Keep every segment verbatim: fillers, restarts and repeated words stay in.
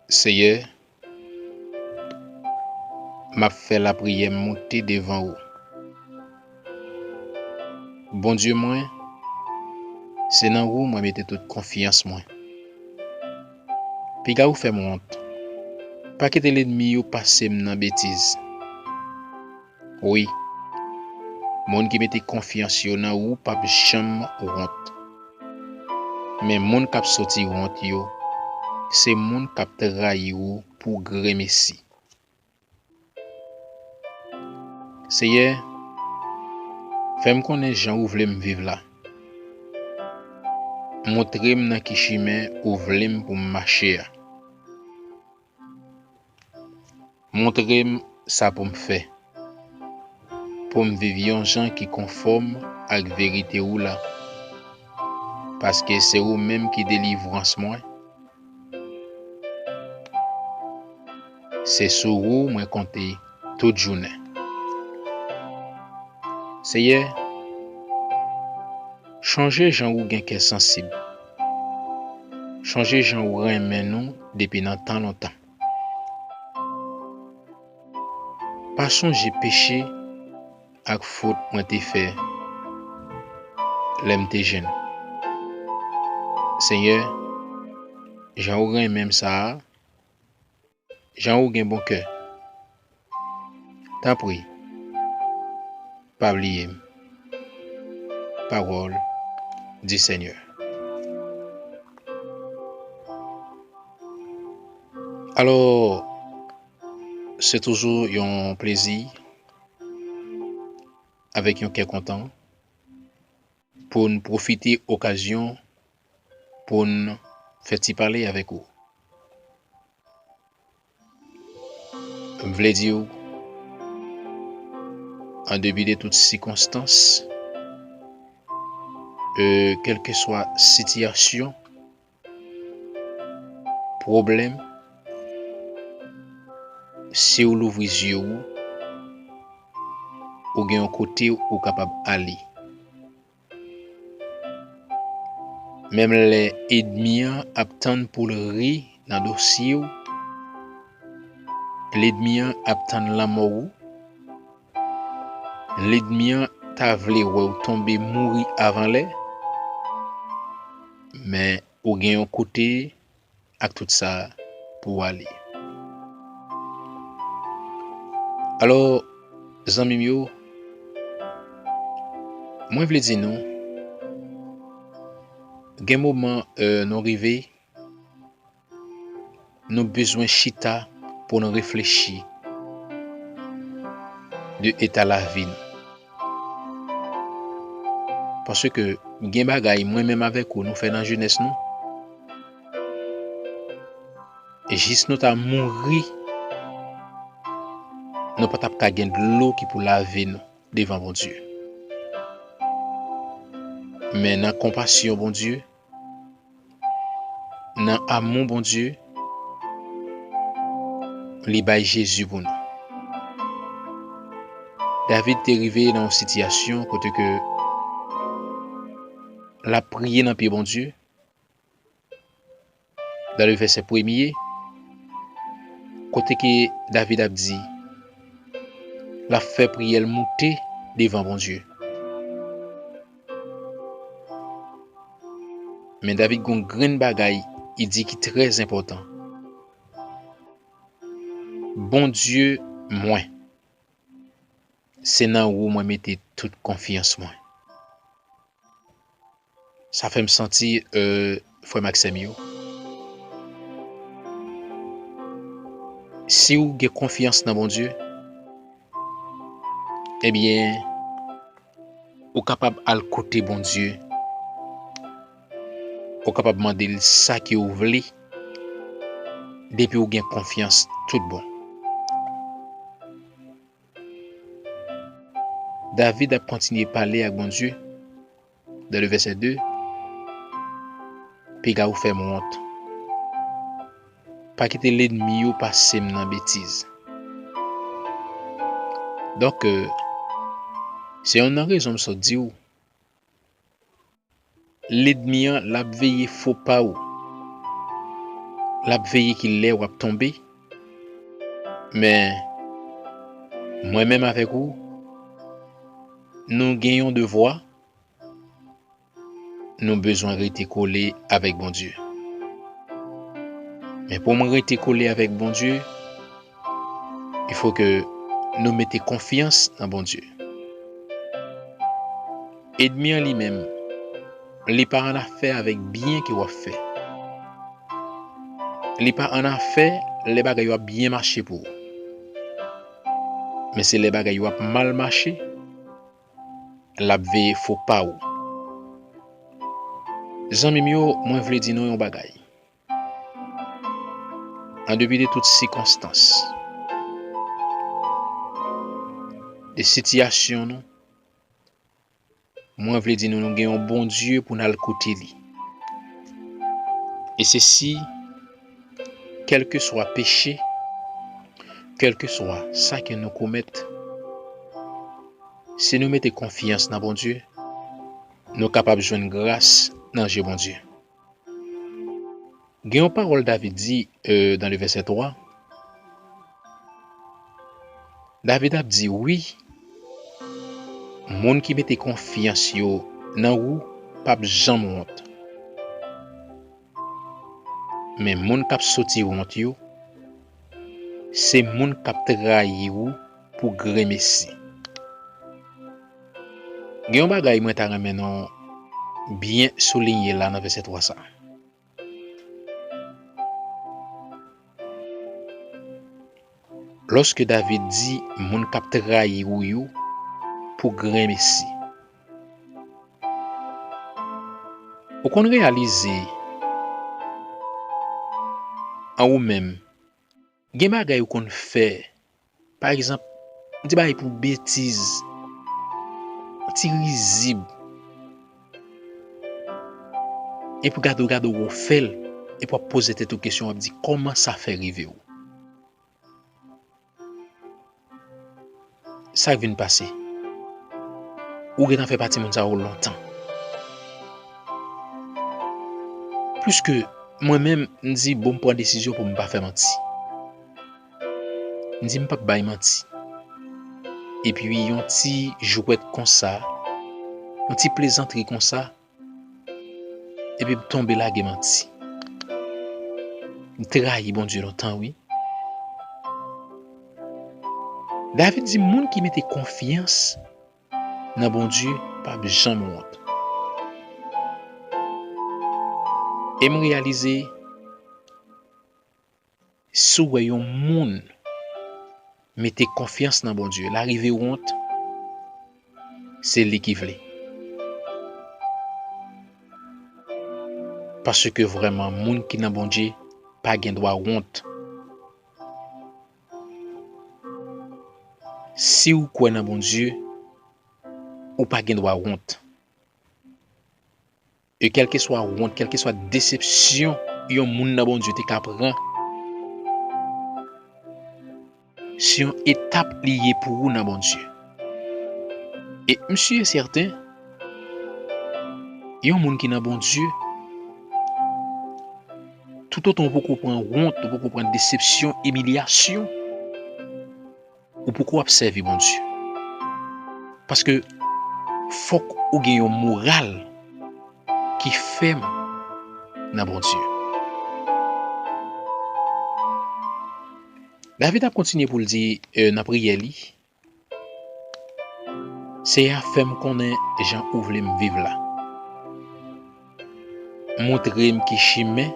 Seyè, m ap fè lapriyè m moute devan ou. Bondye mwen, se nan ou mwen mete tout konfyans mwen. Piga ou fè m wont. Pa kite lènmi yo pase m nan betiz. Wi, moun ki mete konfyans yo nan ou p ap janm wont. Men moun k ap soti wont yo, se moun k ap trayi ou pou gremesi. Seyè, fè m konnen jan ou vle m viv la. Montre m nan ki chimen ou vle m pou m mache a. Montre m sa pou m fè, pou m viv yon jan ki konfòm ak verite ou la, paske se ou menm ki delivrans mwen. Se sou ou mwen konte tout jounen. Seyè, chanje jan ou gen kè sansib. Chanje jan ou renmen nou depi nan tan lontan. Pa sonje peche ak fot mwen te fè lè m te jenn. Seyè, jan ou renmen m sa a, jan ou gen bon kè. Tanpri, pa bliye m. Parole du Seigneur. Alò, se toujou yon plezi avèk yon kè kontan pou n pwofite okazyon pou n fè ti pale avèk ou. M vle di w, an depi de tout sikonstans, e, kèlkeswa sitiyasyon, pwoblèm, si w louvri zye w, ou gen yon kote ou kapab ale. Menm lè ènmi an ap tann pou l ri nan dosye w, lènmi an ap tann lanmò w, lènmi an ta vle wè w tonbe mouri avan lè, men ou gen yon kote ak tout sa pou w ale. Alò, zanmi m yo, mwen vle di nou, gen moman, e, nou rive, nou bezwen chita pou nou reflechi de eta lavi nou. Paske gen bagay mwen menm avèk ou nou fè nan jenès nou, jis nou ta mouri, nou pa t ap ka gen dlo ki pou lave nou devan Bondye. Men nan konpasyon Bondye, nan amou Bondye, li bay Jezi pou nou. David te rive nan yon sitiyasyon kote ke l ap priye nan pye Bondye, dan le vèsè premye, kote ke David ap di, l ap fè priyè l moute devan Bondye. Men David gon grenn bagay, li di ki trè enpòtan. Bondye mwen, se nan ou mwen mete tout konfyans mwen. Sa fè m santi, e, frè m ak sè m yo, si w gen konfyans nan Bondye, ebyen, ou kapab al kote Bondye, ou kapab mande l sa ke w vle, depi w gen konfyans tout bon. David ap kontinye pale ak Bondye, dan le vèsè de, piga ou fè m wont. Pa kite lènmi yo pase m nan betiz. Donk, e, se yonn nan rezon m sot di w. Lènmi an, l ap veye fo pa w. l ap veye ki lè w ap tonbe. Men, mwen menm avèk ou, nou gen yon devwa, nou bezwen rete kole avèk Bondye. Men pou mwen rete kole avèk Bondye, il faut que nou mete konfyans nan Bondye. Ènmi an li menm, li pa an afè avèk byen ke w ap fè. Li pa an afè lè bagay yo ap byen mache pou ou. Men se lè bagay yo ap mal mache, l ap veye fo pa ou. Zanmi m yo, mwen vle di nou yon bagay. An depi de tout sikonstans, de sitiyasyon nou, mwen vle di nou, nou gen yon Bondye pou n al kote li. E se si, kèlkeswa peche, kèlkeswa sa ke nou komèt, si nou mete konfyans nan Bondye, nou kapab jwenn gras nan je Bondye. Gen yon pawòl David di, euh, dans le verset trois. David ap di, wi, moun ki mete konfyans yo nan ou p ap janm wont. Men moun k ap soti wont yo, se moun k ap trayi ou pou grenmesi. Gen yon bagay mwen ta renmen nou byen soulinye la nan vèsè twa sa. Lòske David di moun k ap trayi ou yo pou grenmesi, ou konn reyalize an ou menm, gen bagay ou konn fè, pa egzanp, yon ti bagay pou betiz, yon ti rizib, epi gade w, gade w, w fè l, epi w ap poze tèt ou kesyon, w ap di, kòman sa fè rive w? Sa k vin pase? Ou gentan fè pati moun sa yo lontan. Pliske mwen menm, m di, bon, m pran desizyon pou m pa fè manti. M di, m p ap bay manti. Epi yon ti jwèt konsa, yon ti plezantri konsa, epi m tonbe lage manti. M trayi Bondye lontan, wi. David di, moun ki mete konfyans nan Bondye p ap janm wont. E m reyalize, si w wè yon moun mete konfyans nan Bondye, l arive wont, se li ki vle. Paske vrèman, moun ki nan Bondye pa gen dwa wont. Si w kwè nan Bondye, ou pa gen dwa wont. E kèlkeswa wont, kèlkeswa desepsyon yon moun nan Bondye te ka pran, se yon etap li ye pou ou nan Bondye. E m si e sèten, yon moun ki nan Bondye, toutotan ou poko pran wont, ou poko pran desepsyon, imilyasyon, ou poko ap sèvi Bondye. Paske fòk ou gen yon moral ki fèm nan Bondye. David ap kontinye pou l di, euh, nan priyè li, Seyè, fè m konnen jan ou vle m viv la. Montre m ki chimen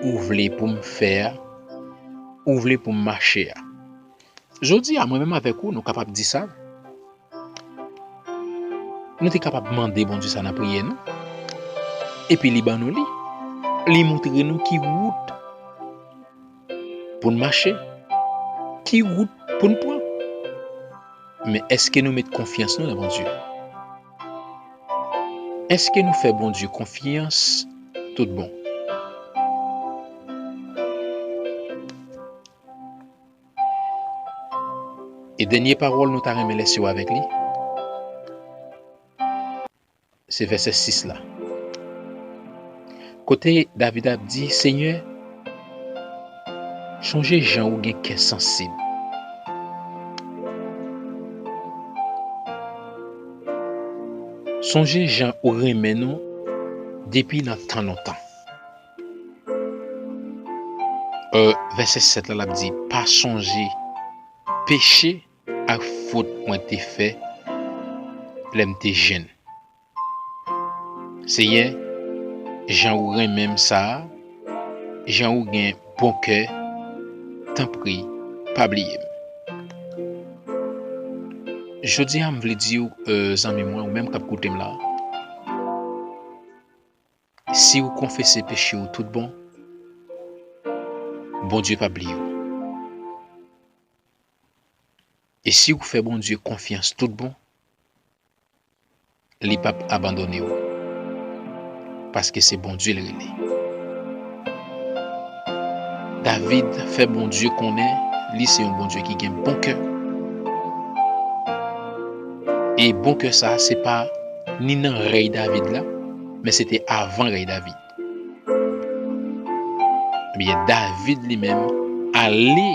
ou vle pou m fè a, ou vle pou m mache a. Jodi a, mwen menm avèk ou, nou kapab di sa. Nou te kapab mande Bondye sa nan priyè nou. Epi li ban nou li. Li montre nou ki wout pou n mache, ki wout pou n pran. Men èske nou met konfyans nou nan Bondye? Èske nou fè Bondye konfyans tout bon? E dènye pawòl nou ta renmen lèse w avèk li, se vèsè sis la. Kote David ap di, Senyè, Sonje jan ou gen kè sansib. Sonje jan ou renmen nou depi nan tan lontan. Euh, vèsè sèt la, l ap di, pa sonje peche ak fot mwen te fè lè m te jèn. Seyè, jan ou renmen m sa a, jan ou gen bon kè, tanpri, pa bliye m. Jodi a, m vle di w, euh, zanmi mwen, ou menm k ap koute m la, si w konfese peche w tout bon, Bondye p ap bliye w. E si w fè Bondye konfyans tout bon, li p ap abandone w, paske se Bondye l rele. David fè Bondye konnen li se yon Bondye ki gen bon kè. E bon kè sa a, se pa ni nan rèy David la, men se te avan rèy David. Ebyen, David li menm ale,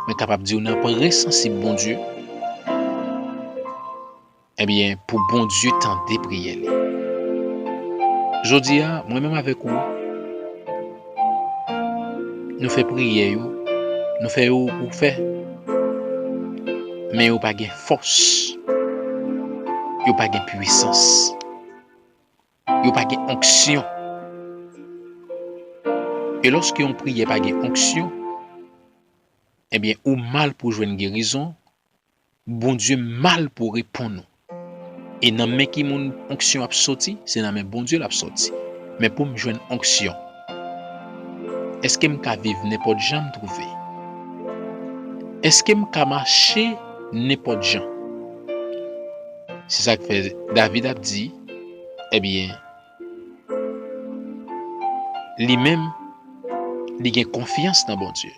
mwen kapab di w, nan presansib Bondye, ebyen, pou Bondye tande priyè li. Jodi a, mwen menm avèk ou, nou fè priyè yo, nou fè yo pou fè, men yo pa gen fòs, yo pa gen pwisans, yo pa gen onksyon. E lòske yon priyè pa gen onksyon, ebyen, ou mal pou jwenn gerizon, Bondye mal pou reponn ou. E nan men ki moun onksyon ap soti? Se nan men Bondye l ap soti. Men pou m jwenn onksyon, èske m ka viv nenpòt jan m twouve? Èske m ka mache nenpòt jan? Se sa k fè David ap di, ebyen, li menm, li gen konfyans nan Bondye.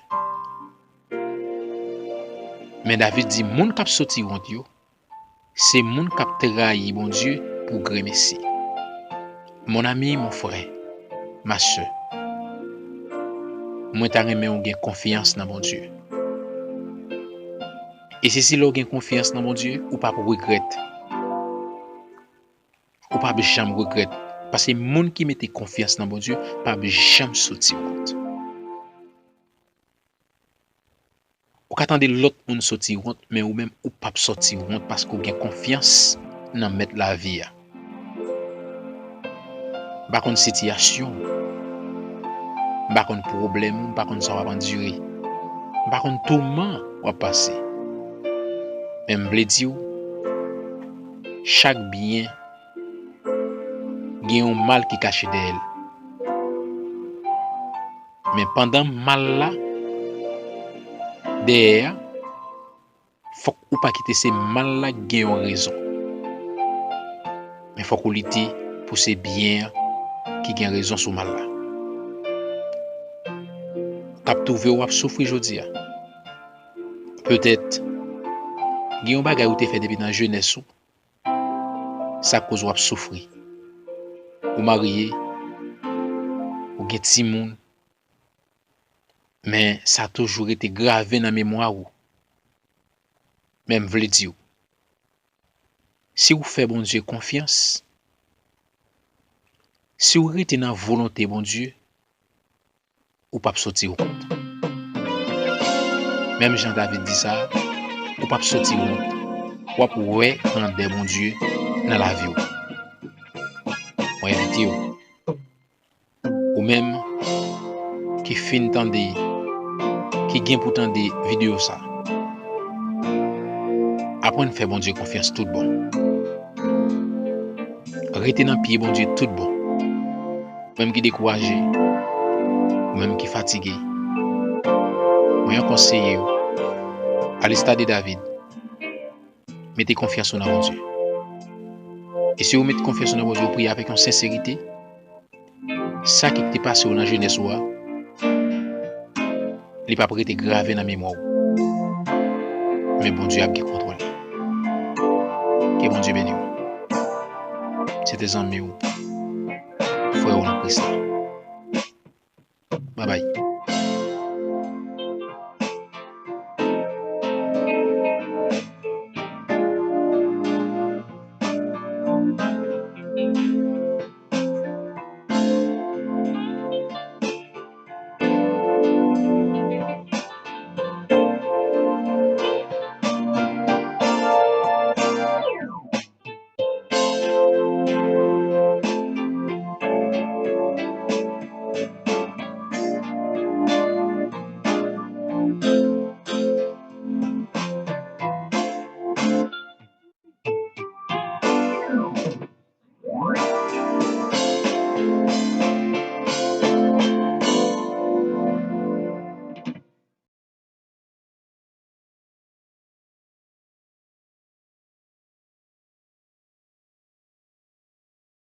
Men David di, moun k ap soti wont yo, se moun k ap trayi Bondye pou grenmesi. Mon ami, mon frè, ma sè, mwen ta renmen w gen konfyans nan Bondye. E se si lè w gen konfyans nan Bondye, ou p ap regrèt. Ou p ap janm regrèt. Paske moun ki mete konfyans nan Bondye p ap janm soti wont. Ou ka tande lòt moun soti wont, men ou menm ou p ap soti wont paske w gen konfyans nan Mèt lavi a. M pa konn sitiyasyon w, m pa konn pwoblèm ou, m pa konn sa w ap andire, m pa konn touman w ap pase. Men m vle di w, chak byen gen yon mal ki kache dèyè l. Men pandan mal la dèyè a, fòk ou pa kite se mal la gen yon rezon. Men fòk ou lite pou se byen an ki gen rezon sou mal la. K ap twouve w ap soufri jodi a. Petèt, gen yon bagay ou te fè depi nan jenès ou, sa k koz w ap soufri. Ou marye, ou gen timoun, men sa toujou rete grave nan memwa ou. Men m vle di w, si w fè Bondye konfyans, si w rete nan volonte Bondye, ou p ap soti wont. Menm jan David di sa, ou p ap soti wont. W ap wè grandè Bondye nan lavi w. Mwen envite w, ou menm ki fin tande, ki gen pou tande videyo sa, aprann fè Bondye konfyans tout bon. Rete nan pye Bondye tout bon. Ou menm ki dekouraje, ou menm ki fatige, mwen konseye w, alesta de David, mete konfyans ou nan Bondye. E si ou met konfyans ou nan Bondye, ou priye avèk yon senserite, sa ki te pase w nan jenès ou a, li p ap rete grave nan memwa w. Men Bondye ap gen kontwòl li. Ke Bondye beni w. Se te zanmi w, frè w nan Kris la. Babay.